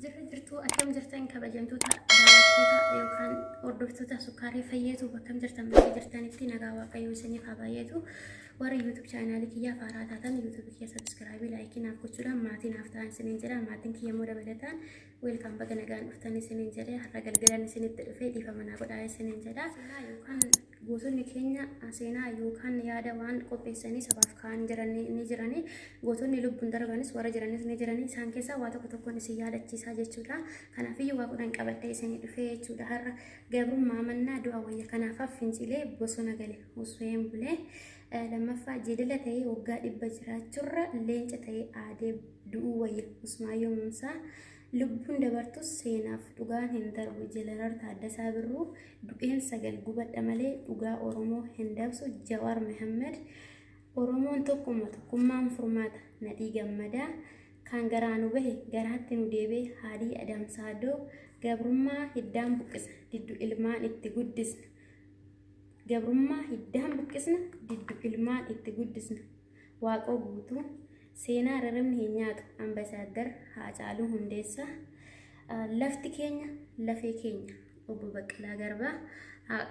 Jirra jirtuu, akkam jirtan, kabajamtoota daawwattoota yookaan hordoftoota Sukkaaree Fayyeetu? Akkam jirtan? Bakka jirtanitti nagaa Waaqayyoo isiniif haa baay'atu. Warri YouTube chaanaalii kiyyaa faaraa taatan, YouTube kiyya subscribe, like naaf gochuudhaan maatii naaf ta'an isiniin jedha. Maatiin kiyya immoo dabalataan welcome, baga nagaan dhuftan isiniin jedhe. Har'a galgalaan isinitti dhufee dhiifama naa godhaa isiniin jedha. Yookaan gootonni keenya seenaa yookaan yaada waan qopheessanii sabaaf ka'an jiran ni jirani. Gootonni lubbuun darbanis warra jiranis ni jirani. Isaan keessaa waa tokko tokkoon isin yaadachiisaa jechuudha. Kanaafiyyuu waa 10 qabadhee isinii dhufee jechuudha. Har'a gabrummaa mannaa du'a wayya, kanaafaaf fincilee bosona gale Hussein Bulee. Lammaffaa, jeedala ta'ee waggaa 100 jiraachuurra leenca ta'ee aadee du'uu wayya, Usmaayyoo Muusaa. Lubbuun dabartus seenaaf dhugaan hin darbu, Jeneraal Taaddasaa Birruu. Du'een sagal gubadha malee dhugaa Oromoo hin dabsu, Jawaar Mohammed. Oromoon tokkuma, tokkummaan furmaata, Nadhii Gammadaa. Kan garaa nu bahe garaatti nu deebi'e, Haadii Adamsaadoo. Gabrummaa hiddaan buqqisna, diddu ilmaan itti guddisna. Gabrummaa hiddaan buqqisna, diddu ilmaan itti guddisna, Waaqoo Guutuu. Seenaa rarrabni hin nyaatu, Ambasaaddar Haacaaluu Hundeessaa. Lafti keenya lafee keenya, Obbo Baqqalaa Garbaa.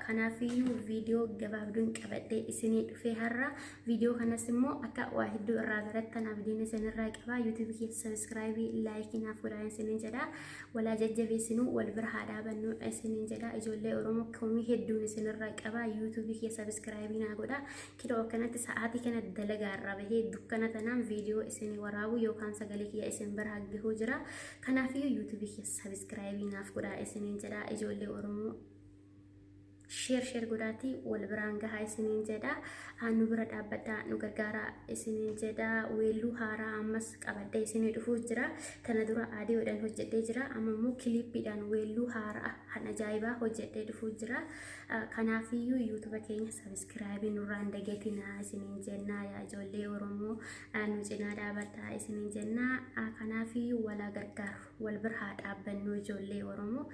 Kanaafiyyuu viidiyoo gabaabduun qabadhee isinii dhufee har'a. Viidiyoo kanas immoo akka waa hedduu irraa barattan abdiin isinirraa qaba. YouTube keessa subscribe, like naaf godhaa isiniin jedha. Walaa jajjabeessinuu, wal bira haa dhaabannu isiniin jedha. Ijoollee Oromoo, komii hedduun isinirraa qaba. YouTube keessa subscribe naa godhaa. Kiloo akkanatti sa'aatii kana dalagaa irraa bahee dukkana tanaan viidiyoo isinii waraabu yookaan sagalee kiyya isin bira gahuu jira. Kanaafiyyuu YouTube keessa subscribe naaf godhaa isiniin jedha. Ijoollee Oromoo, share share godhaatii wal biraan gahaa isiniin jedha. Nu bira dhaabbadhaa, nu gargaaraa isiniin jedha. Weelluu haaraa ammas qabadhee isinii dhufuu jira. Tana dura aadiyoodhaan hojjedhee jira. Amma immoo kiliippiidhaan weelluu haaraa kan ajaa'ibaa hojjedhee dhufuu jira. Kanaafiyyuu YouTube keenya subscribe nurraan dagatinaa isiniin jennaa. Yaa ijoollee Oromoo, nu cinaa dhaabadhaa isiniin jennaa. Kanaafiyyuu walaa gargaaru, wal bira haa dhaabbannu, ijoollee Oromoo.